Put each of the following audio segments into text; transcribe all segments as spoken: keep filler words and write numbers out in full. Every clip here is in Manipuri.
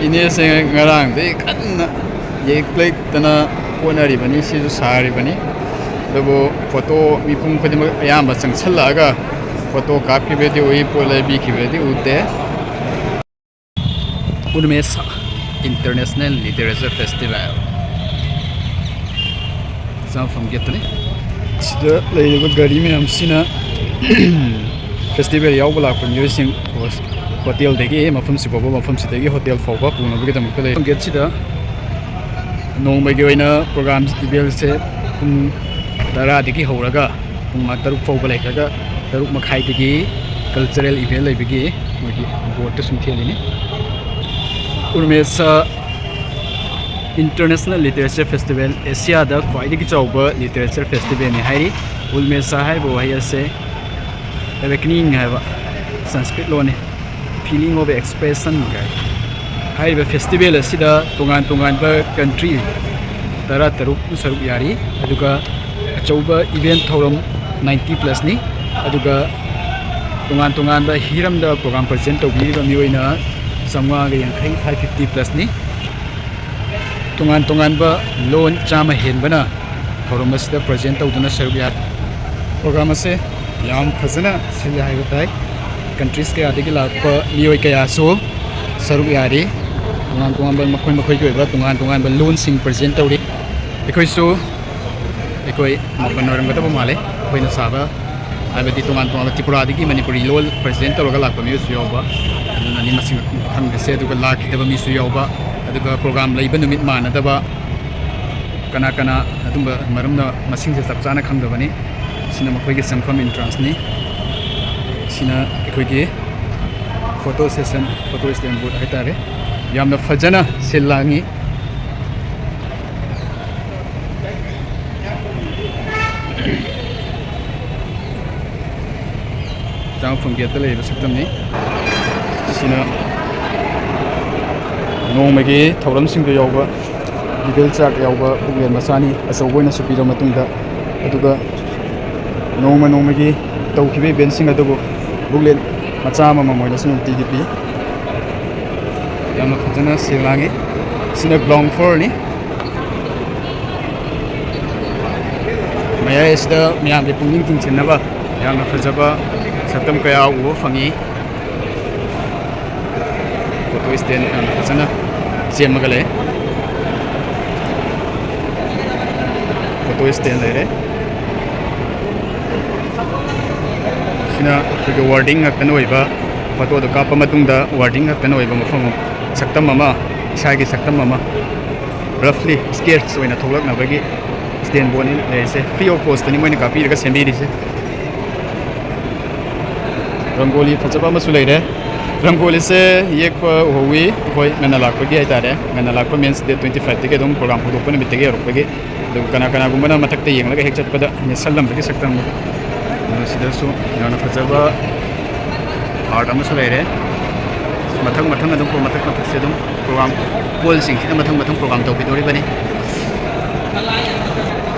ꯏꯅꯦꯁꯦ ꯉꯔꯥꯡꯗꯩ ꯀꯟꯅ ꯌꯦꯛꯂꯛꯇꯅ ꯍꯣꯠꯅꯔꯤꯕꯅꯤ, ꯁꯤꯁꯨ ꯁꯥꯔꯤꯕꯅꯤ꯫ ꯑꯗꯨꯕꯨ ꯐꯣꯇꯣ ꯃꯤꯄꯨꯝ ꯈꯨꯗꯤꯡꯃꯛ ꯑꯌꯥꯝꯕ ꯆꯪꯁꯜꯂꯛꯑꯒ ꯐꯣꯇꯣ ꯀꯥꯞꯈꯤꯕꯗꯤ ꯎꯏ, ꯄꯣꯠ ꯂꯩꯕꯤꯈꯤꯕꯗꯤ ꯎꯗꯦ꯫ ꯎꯔꯃꯦꯁꯥ International Literature Festival꯫ ꯆꯥꯐꯝ ꯒꯦꯠꯇꯅꯤ꯫ ꯁꯤꯗ ꯂꯩꯔꯤꯕ ꯒꯥꯔꯤ ꯃꯌꯥꯝꯁꯤꯅ ꯐꯦꯁꯇꯤꯚꯦꯜ ꯌꯥꯎꯕ ꯂꯥꯛꯄ ꯃꯤꯑꯣꯏꯁꯤꯡ, ꯍꯣꯇꯦꯜꯗꯒꯤ ꯃꯐꯝꯁꯤ ꯐꯥꯎꯕ, ꯃꯐꯝꯁꯤꯗꯒꯤ ꯍꯣꯇꯦꯜ ꯐꯥꯎꯕ ꯄꯨꯅꯕꯒꯤꯗꯃꯛꯇ ꯂꯩ꯫ ꯒꯦꯠꯁꯤꯗ ꯅꯣꯡꯃꯒꯤ ꯑꯣꯏꯅ ꯄ꯭ꯔꯣꯒ꯭ꯔꯥꯝ, ꯏꯚꯦꯟꯁꯦ ꯄꯨꯡ ꯇꯔꯥꯗꯒꯤ ꯍꯧꯔꯒ ꯄꯨꯡ ꯇꯔꯨꯛ ꯐꯥꯎꯕ ꯂꯩꯈ꯭ꯔꯒ, ꯇꯔꯨꯛ ꯃꯈꯥꯏꯗꯒꯤ ꯀꯜꯆꯔꯦꯜ ꯏꯚꯦꯟ ꯂꯩꯕꯒꯤ ꯃꯣꯏꯒꯤ ꯕꯣꯔꯗꯇ ꯁꯨꯝ ꯊꯦꯜꯂꯤꯅꯤ꯫ ꯎꯔꯃꯦꯁꯥ International Literature Festival, ꯑꯦꯁꯤꯌꯥꯗ ꯈ꯭ꯋꯥꯏꯗꯒꯤ ꯆꯥꯎꯕ ꯂꯤꯇꯔꯦꯆꯔ ꯐꯦꯁꯇꯤꯚꯦꯜꯅꯤ ꯍꯥꯏꯔꯤ꯫ ꯎꯔꯃꯦꯁꯥ ꯍꯥꯏꯔꯤꯕ ꯋꯥꯍꯩ ꯑꯁꯦ awakening ꯍꯥꯏꯕ ꯁꯪꯁꯀ꯭ꯔꯤꯠ ꯂꯣꯟꯅꯤ, feeling of expression ꯀꯥꯏ꯫ ꯍꯥꯏꯔꯤꯕ ꯐꯦꯁꯇꯤꯚꯦꯜ ꯑꯁꯤꯗ ꯇꯣꯉꯥꯟ ꯇꯣꯉꯥꯟꯕ ꯀꯟꯇ꯭ꯔꯤ ꯇꯔꯥ ꯇꯔꯨꯛ ꯁꯔꯨꯛ ꯌꯥꯔꯤ, ꯑꯗꯨꯒ ꯑꯆꯧꯕ ꯏꯚꯦꯟ ꯊꯧꯔꯝ ꯅꯥꯏꯟꯇꯤ ꯄ꯭ꯂꯁꯅꯤ, ꯑꯗꯨꯒ ꯇꯣꯉꯥꯟ ꯇꯣꯉꯥꯟꯕ ꯍꯤꯔꯝꯗ ꯄ꯭ꯔꯣꯒ꯭ꯔꯥꯝ ꯄ꯭ꯔꯖꯦꯟ ꯇꯧꯕꯤꯔꯤꯕ ꯃꯤꯑꯣꯏꯅ ꯆꯥꯝꯃꯉꯥꯒ ꯌꯥꯡꯈꯩ, ꯐꯥꯏꯚ ꯐꯤꯐꯇꯤ ꯄ꯭ꯂꯁꯅꯤ꯫ ꯇꯣꯉꯥꯟ ꯇꯣꯉꯥꯟꯕ ꯂꯣꯟ ꯆꯥꯝꯃ ꯍꯦꯟꯕꯅ ꯊꯧꯔꯝ ꯑꯁꯤꯗ ꯄ꯭ꯔꯖꯦꯟ ꯇꯧꯗꯨꯅ ꯁꯔꯨꯛ ꯌꯥꯔꯤ꯫ ꯄ꯭ꯔꯣꯒ꯭ꯔꯥꯝ ꯑꯁꯦ ꯌꯥꯝ ꯐꯖꯅ ꯁꯤꯜꯂꯦ ꯍꯥꯏꯕ ꯇꯥꯏ꯫ ꯀꯟꯇ꯭ꯔꯤꯁ ꯀꯌꯥꯗꯒꯤ ꯂꯥꯛꯄ ꯃꯤꯑꯣꯏ ꯀꯌꯥꯁꯨ ꯁꯔꯨꯛ ꯌꯥꯔꯤ꯫ ꯇꯣꯉꯥꯟ ꯇꯣꯉꯥꯟꯕ ꯃꯈꯣꯏ ꯃꯈꯣꯏꯒꯤ ꯑꯣꯏꯕ ꯇꯣꯉꯥꯟ ꯇꯣꯉꯥꯟꯕ ꯂꯣꯟꯁꯤꯡ ꯄ꯭ꯔꯖꯦꯟ ꯇꯧꯔꯤ꯫ ꯑꯩꯈꯣꯏꯁꯨ, ꯑꯩꯈꯣꯏ ꯃꯥꯄꯟ ꯑꯣꯏꯔꯝꯒꯗꯕ ꯃꯥꯜꯂꯦ, ꯑꯩꯈꯣꯏꯅ ꯁꯥꯕ, ꯍꯥꯏꯕꯗꯤ ꯇꯣꯉꯥꯟ ꯇꯣꯉꯥꯟꯕ ꯇ꯭ꯔꯤꯄꯨꯔꯥꯗꯒꯤ ꯃꯅꯤꯄꯨꯔꯤ ꯂꯣꯜ ꯄ꯭ꯔꯖꯦꯟ ꯇꯧꯔꯒ ꯂꯥꯛꯄ ꯃꯤꯑꯣꯏꯁꯨ ꯌꯥꯎꯕ, ꯑꯗꯨꯅꯅꯤ ꯃꯁꯤꯡ ꯈꯪꯗ꯭ꯔꯤꯁꯦ꯫ ꯑꯗꯨꯒ ꯂꯥꯛꯈꯤꯗꯕ ꯃꯤꯁꯨ ꯌꯥꯎꯕ, ꯑꯗꯨꯒ ꯄ꯭ꯔꯣꯒ꯭ꯔꯥꯝ ꯂꯩꯕ ꯅꯨꯃꯤꯠ ꯃꯥꯟꯅꯗꯕ, ꯀꯅꯥ ꯀꯅꯥ ꯑꯗꯨꯝꯕ ꯃꯔꯝꯅ ꯃꯁꯤꯡꯁꯦ ꯆꯞ ꯆꯥꯅ ꯈꯪꯗꯕꯅꯤ꯫ ꯁꯤꯅ ꯃꯈꯣꯏꯒꯤ ꯆꯪꯐꯝ ꯑꯦꯟꯇ꯭ꯔꯥꯟꯁꯅꯤ꯫ ꯁꯤꯅ ꯑꯩꯈꯣꯏꯒꯤ ꯐꯣꯇꯣ ꯁꯦꯁꯟ, ꯐꯣꯇꯣ ꯁ꯭ꯇꯦꯟ ꯕꯨꯠ ꯍꯥꯏꯇꯥꯔꯦ꯫ ꯌꯥꯝꯅ ꯐꯖꯅ ꯁꯤꯜ ꯂꯥꯡꯉꯤ꯫ ꯆꯪꯐꯝ ꯒꯦꯠꯇ ꯂꯩꯔꯤꯕ ꯁꯛꯇꯝꯅꯤ꯫ ꯁꯤꯅ ꯅꯣꯡꯃꯒꯤ ꯊꯧꯔꯝꯁꯤꯡꯗ ꯌꯥꯎꯕ ꯕꯤꯕꯦꯜ ꯆꯥꯔꯠ ꯌꯥꯎꯕ ꯕꯨꯛꯂꯦꯠ ꯃꯆꯥꯅꯤ꯫ ꯑꯆꯧꯕ ꯑꯣꯏꯅꯁꯨ ꯄꯤꯔꯕ ꯃꯇꯨꯡꯗ, ꯑꯗꯨꯒ ꯅꯣꯡꯃ ꯅꯣꯡꯃꯒꯤ ꯇꯧꯈꯤꯕ ꯏꯚꯦꯟꯁꯤꯡ ꯑꯗꯨꯕꯨ ꯕꯨꯛꯂꯦꯠ ꯃꯆꯥ ꯑꯃꯃꯝ ꯑꯣꯏꯅꯁꯨ ꯅꯨꯡꯇꯤꯒꯤ ꯄꯤ꯫ ꯌꯥꯝꯅ ꯐꯖꯅ ꯁꯦꯡ ꯂꯥꯡꯉꯤ꯫ ꯁꯤꯅ ground floorꯅꯤ꯫ ꯃꯌꯥꯏ ꯑꯁꯤꯗ ꯃꯌꯥꯝꯒꯤ ꯄꯨꯛꯅꯤꯡ ꯆꯤꯡꯁꯤꯟꯅꯕ ꯌꯥꯝꯅ ꯐꯖꯕ ꯁꯛꯇꯝ ꯀꯌꯥ ꯎꯕ ꯐꯪꯉꯤ꯫ Photo stand ꯌꯥꯝꯅ ꯐꯖꯅ ꯁꯦꯝꯃꯒ ꯂꯩ꯫ Photo stand ꯂꯩꯔꯦ꯫ ꯁꯤꯅ ꯑꯩꯈꯣꯏꯒꯤ wording ꯉꯥꯛꯇꯅ ꯑꯣꯏꯕ, photoꯗꯣ ꯀꯥꯞꯄ ꯃꯇꯨꯡꯗ wording ꯉꯥꯛꯇꯅ ꯑꯣꯏꯕ ꯃꯐꯝ ꯑꯃ, ꯁꯛꯇꯝ ꯑꯃ, ꯏꯁꯥꯒꯤ ꯁꯛꯇꯝ ꯑꯃ roughly sketch ꯑꯣꯏꯅ ꯊꯣꯛꯂꯛꯅꯕꯒꯤ stand boardꯅꯤ ꯂꯩꯔꯤꯁꯦ꯫ Free of costꯇꯅꯤ ꯃꯣꯏꯅ ꯀꯥꯞꯄꯤꯔꯒ ꯁꯦꯝꯕꯤꯔꯤꯁꯦ꯫ ꯔꯪꯒꯣꯂꯤ ꯐꯖꯕ ꯑꯃꯁꯨ ꯂꯩꯔꯦ꯫ ꯔꯪꯒꯣꯂꯤꯁꯦ ꯌꯦꯛꯄ ꯎꯍꯧꯋꯤ ꯑꯩꯈꯣꯏ ꯉꯟꯅ ꯂꯥꯛꯄꯒꯤ ꯍꯥꯏꯇꯥꯔꯦ꯫ ꯉꯟꯅ ꯂꯥꯛꯄ means date twenty fiveꯇꯒꯤ ꯑꯗꯨꯝ program ꯍꯧꯗꯣꯛꯄ ꯅꯨꯃꯤꯠꯇꯒꯤ ꯌꯧꯔꯛꯄꯒꯤ꯫ ꯑꯗꯨꯒ ꯀꯅꯥ ꯀꯅꯥꯒꯨꯝꯕꯅ ꯃꯊꯛꯇ ꯌꯦꯡꯂꯒ ꯍꯦꯛ ꯆꯠꯄꯗ ꯅꯦꯠꯁꯜꯂꯝꯕꯒꯤ ꯁꯛꯇꯝꯅꯤ꯫ ꯑꯗꯨꯒ ꯁꯤꯗꯁꯨ ꯌꯥꯝꯅ ꯐꯖꯕ art ꯑꯃꯁꯨ ꯂꯩꯔꯦ꯫ ꯃꯊꯪ ꯃꯊꯪ ꯑꯗꯨꯝ ꯃꯊꯛ ꯃꯊꯛꯁꯦ ꯑꯗꯨꯝ program, hallꯁꯤꯡꯁꯤꯗ ꯃꯊꯪ ꯃꯊꯪ program ꯇꯧꯈꯤꯗꯧꯔꯤꯕꯅꯤ꯫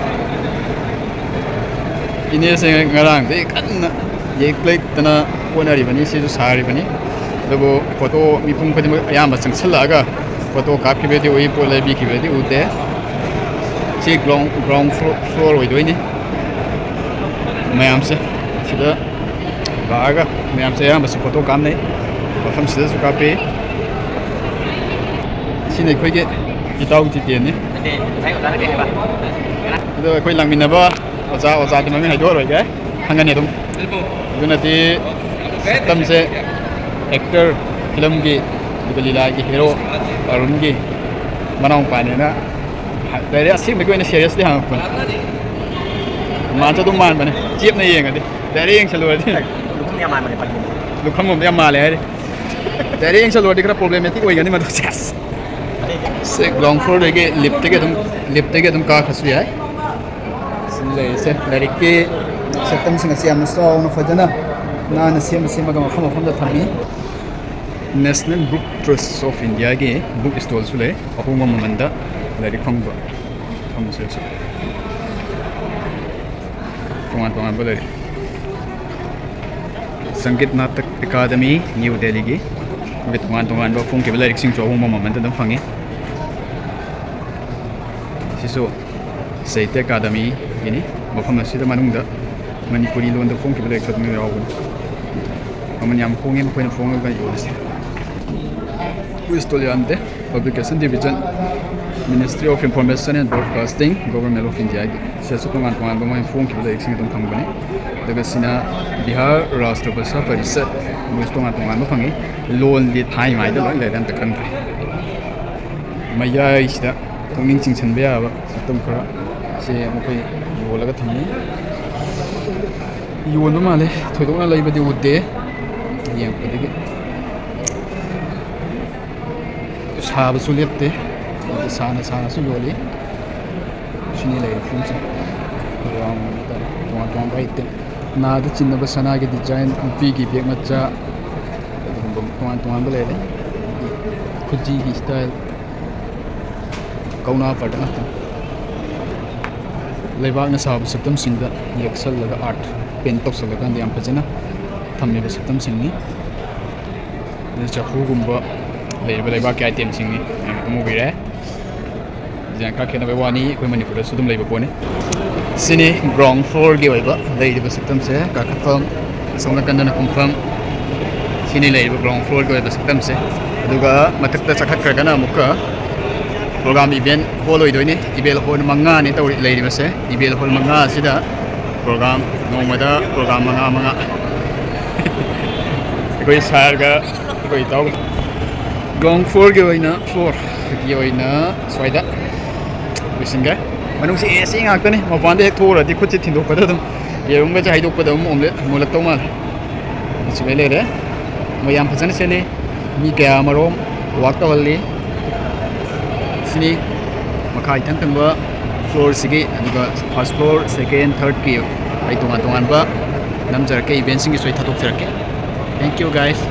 ꯏꯅꯦꯁꯦ ꯉꯔꯥꯡꯗꯒꯤ ꯀꯟꯅ ꯌꯦꯛꯂꯛꯇꯅ ꯍꯣꯠꯅꯔꯤꯕꯅꯤ, ꯁꯤꯁꯨ ꯁꯥꯔꯤꯕꯅꯤ꯫ ꯑꯗꯨꯕꯨ photo ꯃꯤꯄꯨꯝ ꯈꯨꯗꯤꯡꯃꯛ ꯑꯌꯥꯝꯕ ꯆꯪꯁꯤꯜꯂꯛꯑꯒ photo ꯀꯥꯞꯈꯤꯕꯗꯤ ꯎꯏ, ꯄꯣꯠ ꯂꯩꯕꯤꯈꯤꯕꯗꯤ ꯎꯗꯦ꯫ ꯁꯤ ground, ground floor, floor ꯑꯣꯏꯗꯣꯏꯅꯤ꯫ ꯃꯌꯥꯝꯁꯦ ꯁꯤꯗ ꯂꯥꯛꯑꯒ ꯃꯌꯥꯝꯁꯦ ꯑꯌꯥꯝꯕꯁꯨ photo ꯀꯥꯞꯅꯩ꯫ ꯃꯐꯝꯁꯤꯗꯁꯨ ꯀꯥꯞꯄꯤ꯫ ꯁꯤꯅ ꯑꯩꯈꯣꯏꯒꯤ ꯏꯇꯥꯎ ꯖꯤꯇꯦꯟꯅꯤ꯫ ꯅꯠꯇꯦ, ꯉꯁꯥꯏ ꯑꯣꯖꯥꯅ ꯀꯩ ꯍꯥꯏꯕ? ꯑꯗꯣ ꯑꯩꯈꯣꯏ ꯂꯥꯛꯃꯤꯟꯅꯕ ꯑꯣꯖꯥ, ꯑꯣꯖꯥꯒꯤ ꯃꯃꯤꯡ ꯍꯥꯏꯗꯣꯛꯑꯔꯣꯏꯒꯦ, ꯈꯪꯒꯅꯤ ꯑꯗꯨꯝ꯫ ꯑꯗꯨꯅꯗꯤ ꯁꯛꯇꯝꯁꯦ actor, filmꯒꯤ, ꯑꯗꯨꯒ ꯂꯤꯂꯥꯒꯤ hero ꯑꯔꯨꯟꯒꯤ ꯃꯅꯥꯎꯄꯥꯅꯦꯅ ꯍꯥꯏ-, direct ꯑꯁꯦꯡꯕꯒꯤ ꯑꯣꯏꯅ seriously ꯍꯪꯉꯛꯄꯅꯦ꯫ ꯃꯥꯟꯁꯨ ꯑꯗꯨꯝ ꯃꯥꯟꯕꯅꯦ, ꯆꯦꯞꯅ ꯌꯦꯡꯉꯗꯤ꯫ Direct ꯌꯦꯡꯁꯜꯂꯨꯔꯗꯤ꯫ ꯂꯨꯈꯝ ꯌꯥꯝ ꯃꯥꯟꯕꯅꯦ, ꯐꯥꯒꯤ꯫ ꯂꯨꯈꯝ ꯂꯣꯝꯗ ꯌꯥꯝ ꯃꯥꯜꯂꯦ ꯍꯥꯏꯔꯤ꯫ Direct ꯌꯦꯡꯁꯜꯂꯨꯔꯗꯤ ꯈꯔ problematic ꯑꯣꯏꯒꯅꯤ ꯃꯗꯨ꯫ ꯁꯦꯁ꯫ ꯁꯦ, ground floorꯗꯒꯤ, liftꯇꯒꯤ ꯑꯗꯨꯝ, liftꯇꯒꯤ ꯑꯗꯨꯝ ꯀꯥꯈ꯭ꯔꯁꯨ ꯌꯥꯏ꯫ ꯁꯤꯗ ꯂꯩꯔꯤꯁꯦ ꯂꯥꯏꯔꯤꯛꯀꯤ ꯁꯛꯇꯝꯁꯤꯡ ꯑꯁꯤ ꯌꯥꯝꯅ ꯆꯥꯎꯅ ꯐꯖꯅ ꯅꯥꯟꯅ ꯁꯦꯝꯃ ꯁꯦꯝꯃꯒ ꯃꯐꯝ ꯃꯐꯝꯗ ꯊꯝꯃꯤ꯫ National Book Trust of Indiaꯒꯤ book stallꯁꯨ ꯂꯩ꯫ ꯑꯍꯣꯡꯕ ꯃꯃꯜꯗ ꯂꯥꯏꯔꯤꯛ ꯐꯪꯕ ꯐꯪꯕꯁꯨ ꯇꯣꯉꯥꯟ ꯇꯣꯉꯥꯟꯕ ꯂꯩꯔꯦ꯫ ꯁꯪꯒꯤꯠ ꯅꯥꯇꯛ ꯑꯦꯀꯥꯗꯃꯤ, ꯅ꯭ꯌꯨ ꯗꯦꯜꯂꯤꯒꯤ꯫ ꯑꯗꯨꯒ ꯇꯣꯉꯥꯟ ꯇꯣꯉꯥꯟꯕ ꯐꯣꯡꯈꯤꯕ ꯂꯥꯏꯔꯤꯛꯁꯤꯡꯁꯨ ꯑꯍꯣꯡꯕ ꯃꯃꯜꯗ ꯑꯗꯨꯝ ꯐꯪꯉꯤ꯫ ꯁꯤꯁꯨ ꯁꯥꯍꯤꯇ꯭ꯌ ꯑꯀꯥꯗꯃꯤꯒꯤꯅꯤ꯫ ꯃꯐꯝ ꯑꯁꯤꯗ ꯃꯅꯨꯡꯗ ꯃꯅꯤꯄꯨꯔꯤ ꯂꯣꯟꯗ ꯐꯣꯡꯈꯤꯕ ꯂꯥꯏꯔꯤꯛꯁꯨ ꯑꯗꯨꯝ ꯌꯥꯎꯕꯅꯤ꯫ ꯃꯃꯜ ꯌꯥꯝ ꯍꯣꯡꯉꯦ ꯃꯈꯣꯏꯅ ꯐꯣꯡꯉꯒ ꯌꯣꯜꯂꯤꯁꯦ꯫ ꯏꯁꯇꯣꯂꯤꯌꯥꯟꯇꯦ Publication Division, Ministry of Information and Broadcasting, Government of India ꯒꯤ꯫ ꯁꯤꯗꯁꯨ ꯇꯣꯉꯥꯟ ꯇꯣꯉꯥꯟꯕ ꯃꯣꯏ ꯐꯣꯡꯈꯤꯕ ꯂꯥꯏꯔꯤꯛꯁꯤꯡ ꯑꯗꯨꯝ ꯐꯪꯕꯅꯤ꯫ ꯑꯗꯨꯒ ꯁꯤꯅ ꯕꯤꯍꯥꯔ ꯔꯥꯁꯇ꯭ꯔ ꯚꯥꯁꯥ ꯄꯔꯤꯁꯠ, ꯃꯣꯏꯁꯨ ꯇꯣꯉꯥꯟ ꯇꯣꯉꯥꯟꯕ ꯐꯪꯉꯤ꯫ ꯂꯣꯟꯗꯤ ꯊꯥꯏꯃꯥꯏꯗ ꯂꯣꯏ ꯂꯩꯔꯦ, ꯑꯝꯇ ꯈꯪꯗ꯭ꯔꯦ꯫ ꯃꯌꯥꯏꯁꯤꯗ ꯄꯨꯛꯅꯤꯡ ꯆꯤꯡꯁꯤꯟꯕ ꯌꯥꯕ ꯁꯛꯇꯝ ꯈꯔ ꯁꯦ ꯃꯈꯣꯏ ꯌꯣꯜꯂꯒ ꯊꯝꯃꯤ꯫ ꯌꯣꯟꯕ ꯃꯥꯜꯂꯦ, ꯊꯣꯏꯗꯣꯛꯅ ꯂꯩꯕꯗꯤ ꯎꯗꯦ ꯌꯦꯡꯉꯛꯄꯗꯒꯤ꯫ ꯁꯥꯕꯁꯨ ꯂꯦꯞꯇꯦ, ꯁꯥꯅ ꯁꯥꯅꯁꯨ ꯌꯣꯜꯂꯤ꯫ ꯁꯤꯅꯤ ꯂꯩꯔꯤꯕ ꯐꯤꯂꯝꯁꯦ꯫ ꯔꯥꯎꯟ ꯍꯥꯏꯇꯥꯔꯦ, ꯇꯣꯉꯥꯟ ꯇꯣꯉꯥꯟꯕ ꯑꯥꯏꯇꯦꯝ꯫ ꯅꯥꯗ ꯆꯤꯟꯅꯕ ꯁꯅꯥꯒꯤ ꯗꯤꯖꯥꯏꯟ, ꯅꯨꯄꯤꯒꯤ ꯕꯦꯛ ꯃꯆꯥ, ꯑꯗꯨꯒꯨꯝꯕ ꯇꯣꯉꯥꯟ ꯇꯣꯉꯥꯟꯕ ꯂꯩꯔꯦ꯫ ꯈꯨꯖꯤꯒꯤ ꯁ꯭ꯇꯥꯏꯜ, ꯀꯧꯅꯥ ꯄꯥꯔꯗ ꯉꯥꯛꯇ꯫ ꯂꯩꯕꯥꯛꯅ ꯁꯥꯕ ꯁꯛꯇꯝꯁꯤꯡꯗ ꯌꯦꯛꯁꯜꯂꯒ ꯑꯥꯔꯠ ꯄꯦꯟ ꯇꯧꯁꯜꯂꯀꯥꯟꯗ ꯌꯥꯝ ꯐꯖꯅ ꯊꯝꯃꯤꯕ ꯁꯛꯇꯝꯁꯤꯡꯅꯤ꯫ ꯑꯗꯨ ꯆꯐꯨꯒꯨꯝꯕ ꯂꯩꯔꯤꯕ ꯂꯩꯕꯥꯛꯀꯤ ꯑꯥꯏꯇꯦꯝꯁꯤꯡꯅꯤ ꯃꯌꯥꯝ ꯑꯗꯨꯝ ꯎꯕꯤꯔꯦ꯫ ꯗꯤꯖꯥꯏꯟ ꯈꯔ ꯈꯦꯠꯅꯕꯩ ꯋꯥꯅꯤ, ꯑꯩꯈꯣꯏ ꯃꯅꯤꯄꯨꯔꯗꯁꯨ ꯑꯗꯨꯝ ꯂꯩꯕ ꯄꯣꯠꯅꯤ꯫ ꯁꯤꯅꯤ ꯒ꯭ꯔꯥꯎꯟ ꯐ꯭ꯂꯣꯔꯒꯤ ꯑꯣꯏꯕ ꯂꯩꯔꯤꯕ ꯁꯛꯇꯝꯁꯦ, ꯀꯥꯈꯠꯐꯝ, ꯑꯁꯣꯝ ꯅꯥꯀꯟꯗꯅ ꯀꯨꯝꯐꯝ꯫ ꯁꯤꯅꯤ ꯂꯩꯔꯤꯕ ꯒ꯭ꯔꯥꯎꯟ ꯐ꯭ꯂꯣꯔꯒꯤ ꯑꯣꯏꯕ ꯁꯛꯇꯝꯁꯦ꯫ ꯑꯗꯨꯒ ꯃꯊꯛꯇ ꯆꯥꯈꯠꯈ꯭ꯔꯒꯅ ꯑꯃꯨꯛꯀ ꯄ꯭ꯔꯣꯒ꯭ꯔꯥꯝ ꯏꯚꯦꯟ ꯍꯣꯜ ꯑꯣꯏꯗꯣꯏꯅꯤ꯫ ꯏꯚꯦꯟ ꯍꯣꯜ ꯃꯉꯥꯅꯤ ꯇꯧꯔꯤ ꯂꯩꯔꯤꯕꯁꯦ꯫ ꯏꯚꯦꯟ ꯍꯣꯜ ꯃꯉꯥ ꯑꯁꯤꯗ ꯄ꯭ꯔꯣꯒ꯭ꯔꯥꯝ, ꯅꯣꯡꯃꯗ ꯄ꯭ꯔꯣꯒ꯭ꯔꯥꯝ ꯃꯉꯥ ꯃꯉꯥ꯫ ꯑꯩꯈꯣꯏ ꯁꯥꯔꯒ ꯑꯩꯈꯣꯏ ꯏꯇꯥꯎ꯫ ꯒ꯭ꯔꯥꯎꯟ ꯐ꯭ꯂꯣꯔꯒꯤ ꯑꯣꯏꯅ, ꯐ꯭ꯂꯣꯔꯒꯤ ꯑꯣꯏꯅ ꯁ꯭ꯋꯥꯏꯗ ꯂꯣꯏꯁꯤꯟꯈ꯭ꯔꯦ꯫ ꯃꯅꯨꯡꯁꯤ ꯑꯦ ꯁꯤ ꯉꯥꯛꯇꯅꯤ꯫ ꯃꯄꯥꯟꯗ ꯍꯦꯛ ꯊꯣꯛꯎꯔꯗꯤ ꯈꯨꯠꯁꯤ ꯊꯤꯟꯗꯣꯛꯄꯗ ꯑꯗꯨꯝ ꯌꯦꯔꯨꯝꯒꯁꯦ ꯍꯩꯗꯣꯛꯄꯗ ꯑꯗꯨꯝ ꯑꯣꯝꯂꯦꯠ ꯃꯨꯜꯂꯛꯇꯧ ꯃꯥꯜꯂꯦ꯫ ꯁꯤꯃꯩ ꯂꯩꯔꯦ꯫ ꯃꯣꯏ ꯌꯥꯝ ꯐꯖꯅ ꯁꯦꯝꯃꯤ꯫ ꯃꯤ ꯀꯌꯥ ꯑꯃꯔꯣꯝ ꯋꯥꯛ ꯇꯧꯍꯜꯂꯤ꯫ ꯁꯤꯅꯤ ꯃꯈꯥ ꯏꯊꯪ ꯊꯪꯕ ꯐ꯭ꯂꯣꯔꯁꯤꯒꯤ, ꯑꯗꯨꯒ ꯐꯥꯔꯁ ꯐ꯭ꯂꯣꯔ, ꯁꯦꯀꯦꯟ, ꯊꯥꯔꯠꯀꯤ ꯑꯩ ꯇꯣꯉꯥꯟ ꯇꯣꯉꯥꯟꯕ ꯅꯝꯖꯔꯛꯀꯦ, ꯏꯚꯦꯟꯁꯤꯡꯒꯤꯁꯨ ꯑꯩ ꯊꯥꯗꯣꯛꯆꯔꯛꯀꯦ꯫ Thank you, guys.